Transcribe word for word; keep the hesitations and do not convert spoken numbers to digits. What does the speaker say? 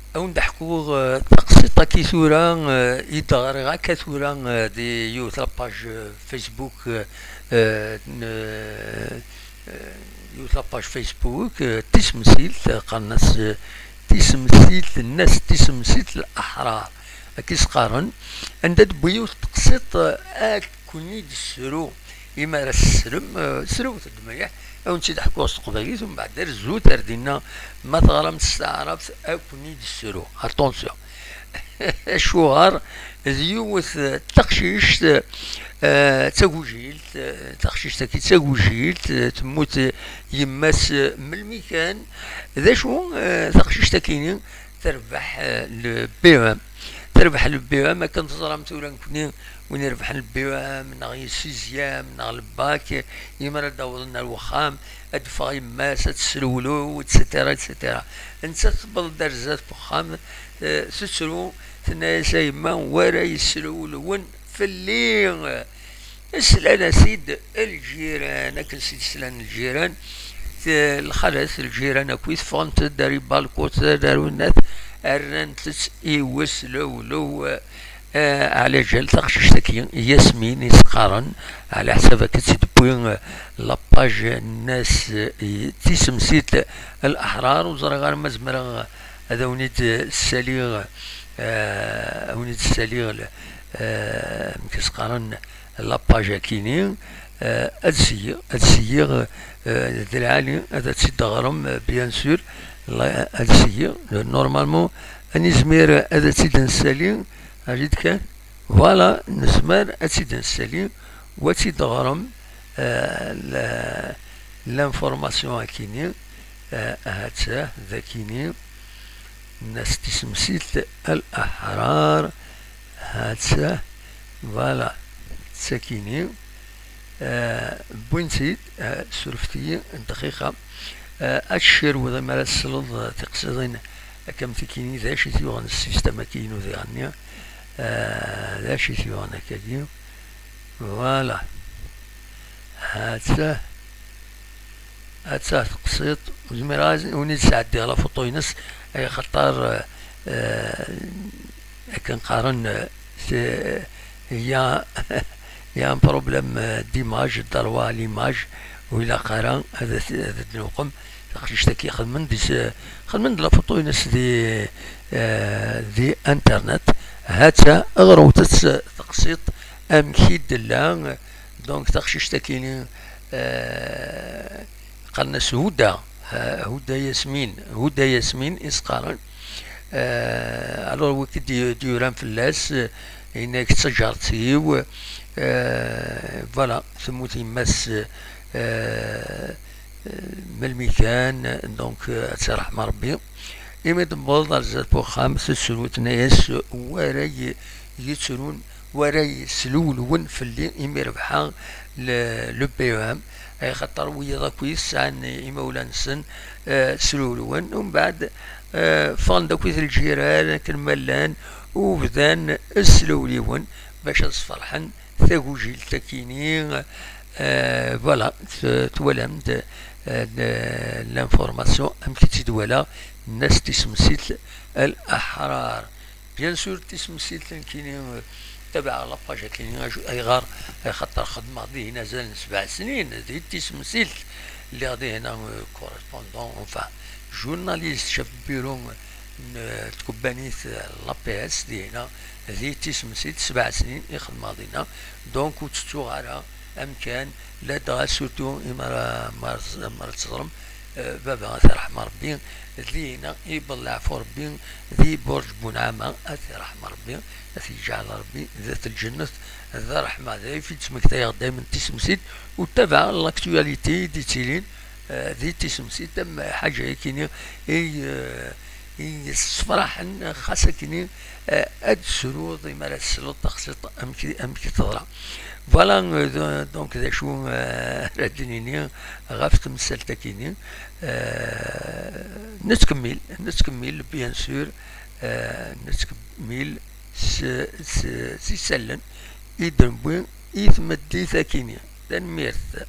Ad wen-d-ḥkuɣ, eh, taqsiṭ-agi tura, eh, i d-ɣriɣ akka tura, eh, di yiwet la page, eh, Facebook, eh, eh, n, eh, eh, yiwet la page Facebook, eh, tisemsilt, eh, qqaren-as, eh, tisemsilt, nnas tisemsilt leḥrar, akka i s-qqaren, anda d-tewwi yiwet teqsiṭ, eh, ad ken-id-tessru, imi ara tessrem, eh, srewt-d mliḥ, ad wen-tt-id-ḥkuɣ s teqbaylit, umbeɛd rezut ar dinna, ma teɣram-tt s taɛrabt, ad ken-id-tessru. Attention. Acuɣer? D yiwet, eh, taqcict, eh, d tagujilt, eh, taqcict-agi d tagujilt, eh, temmut, eh, yemma-s, eh, melmi kan. D acu, eh, taqcict-agi-ni? Terbeḥ, eh, le B E M. Terbeḥ le B E M, akken teẓram tura nekni, win irebḥen le B E M, neɣ le sixième, neɣ le bac, imi ara d-awḍen ar wexxam, ad d-teffeɣ yemma-s, ad tesrewlew, et cetera, et cetera. Nettat tewweḍ-d ar zdat n wexxam, eh, tettru, tenna-yas: "A yemma, wara yesrewlewen fell-i." Slan-as-id lǧiran, akken s-d-slan lǧiran, t-, lxalat, lǧiran akkit, ffɣent-d ar ibalkuten, ar winnat, rrant-tt i weslewlew, eh, ɛlaǧal taqcict-agi, Yasmin i s-qqaren, ɛla ḥsab akka tt-id-tewwi, eh, la page-nnes, eh, tisemsilt Leḥrar, ur ẓriɣ ara ma zemreɣ ad awen-id-ssaliɣ, eh, ad awen-id-ssaliɣ, eh, amek i s-qqaren, la page-akini, eh, ad syiɣ, ad syiɣ, eh, d lɛali, ad tt-id-teɣrem, eh, bien sûr, la, ad syiɣ, normalement, ad nizmir ad tt-id-nessali, arid kan, voilà, nezmer ad tt-id-nessali, u ad tt-id-teɣrem, eh, la, l'information akini, eh, ahat-a, d akini, nnas tisemsilt Al Ahrar, ahat-a, voilà, d takini, eh, wwin-tt-id, eh, surfet-iyi, dqiqa, eh, ad tcirweḍ imi ara tesleḍ, eh, tiqsiḍin akka am tikini, d acu i t-yuɣen s système-agi-inu diɣenni, eh, d acu i t-yuɣen akkagi, voilà, ahat-a, Atta teqsiṭ, ur zmireɣ ad wen-id-sɛeddiɣ la photo-ines, ay xaṭer, eh, akken qqaren, eh, c'est, il y a, il y a un problème, eh, d'image, de droit à l'image, ur ilaq ara ad, ad d-nuqem taqcict-agi xedmen-d is-, xedmen-d la photo-ines di, eh, di internet. Hatta ɣrewt-tt teqsiṭ amek i d-tella, donc taqcict-agi-ni, eh, qqaren-as Huda, eh, Huda Yasmin, Huda Yasmin i s-qqaren. Eh, alors, wiki d-, d-yuran fell-as, eh, yenna-ak d taǧart-iw, eh, voilà, temmut yemma-s, eh, eh, melmi kan, donc, eh, ad tt-iṛḥem Ṛebbi. Imi d-tewweḍ ar zdat n wexxam, tettru, tenna-yas: "Wara y-, yettrun, wara yeslewlwen fell-i imi rebḥeɣ le, le B E M." Axaṭer wiyaḍ akk sɛan imawlan-nsen, eh, slewlwen. Umbeɛd, eh, ffɣen-d akk lǧiran akken ma llan, u bdan slewliwen bac ad sferḥen tagujilt-akini, eh, voilà, t-, twalam-d, eh, l-, l'information, amek i tt-id-walaɣ, nnas tisemsilt Al Ahrar. Bien sûr, tisemsilt nekkini, eh, tabaɛeɣ la page-akini, acu, ayɣer? Axaṭer xedmeɣ dihin azal n sebɛa snin, di tisemsilt, lliɣ dihin, eh, correspondant, enfin, journaliste, chef de bureau, n, eh, tkebbanit, eh, l'A P S dinna, di tisemsilt sebɛa snin i xedmeɣ dinna, donc ur ttettuɣ ara amkan, ladɣa surtout imi ara, mi ara, mi ara teẓrem, eh, baba ad t-iṛḥem Ṛebbi, dinna i yewweḍ leɛfu Ṛebbi, di Burǧ Bunɛama, ad t-iṛḥem Ṛebbi, ad t-yeǧɛel Ṛebbi d at lǧennet, d ṛṛeḥma, d ayf i d-ttmektayeɣ daymen tisemsilt, u ttabaɛeɣ l'actualité i d-ittilin, eh, di tisemsilt, am ḥaǧa-yakini i, eh, i yessefraḥen, xas akkenni, eh, ad d-tesruḍ imi ara tesleḍ taqsiṭ amek, amek i teḍra. Voilà, eh, do-, donc d acu, eh, ara d-nini ɣef temsalt-akini. Eh, nettkemmil, nettkemmil, bien sûr, eh, nettkemmil s, s, s isallen i d-newwi i tmeddit-akini. Tanemmirt.